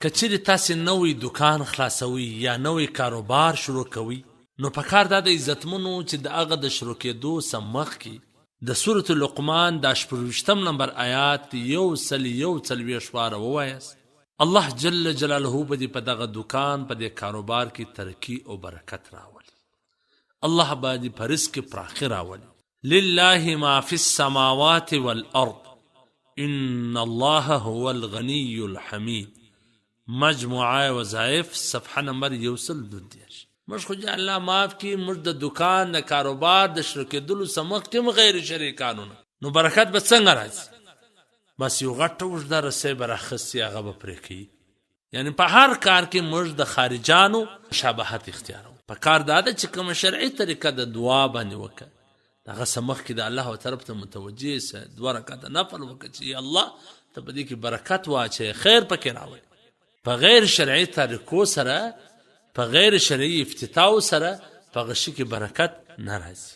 که چېرې تاسې نوی دوکان خلاصوئ یا نوی کاروبار شروع کوئ نو پکار دا ده عزتمنو چې د هغه د شروع کېدو څخه مخکې د سورة لقمان دا شپږویشتم نمبر آیات 141 واره ووایاست، الله جل جلاله به دې په دغه دوکان په دې کاروبار کې ترقي او برکت راولي، الله به دې په رزق کې پراخي راولي. لله ما فی السماوات والارض ان الله هو الغنی الحمید مجموعه وظایف صفحه نمبر 132. موږ خو دې الله معاف کړي، موږ د دوکان د کاروبار د شروع کېدلو څخه مخکې هم غیر شرعي کارونه، نو برکت به څنګه راځي؟ بس یو غټه اوږده رسۍ به راخیستې، هغه به پرې کوي. یعنی په هر کار کې موږ د خارجانو مشابهت اختیارو. په کار دا ده چې کومه شرعي طریقه د دعا باندې وکړه، هغه څه مخکې د الله طرف ته متوجه سه، دوه رکعته نفل وکړه چې یا الله ته په دې کې برکت واچوې، خیر پکې راولې. په غیر شرعي طریقو سره، په غیر شرعي افتتاو سره په هغه شي کې برکت نه راځي.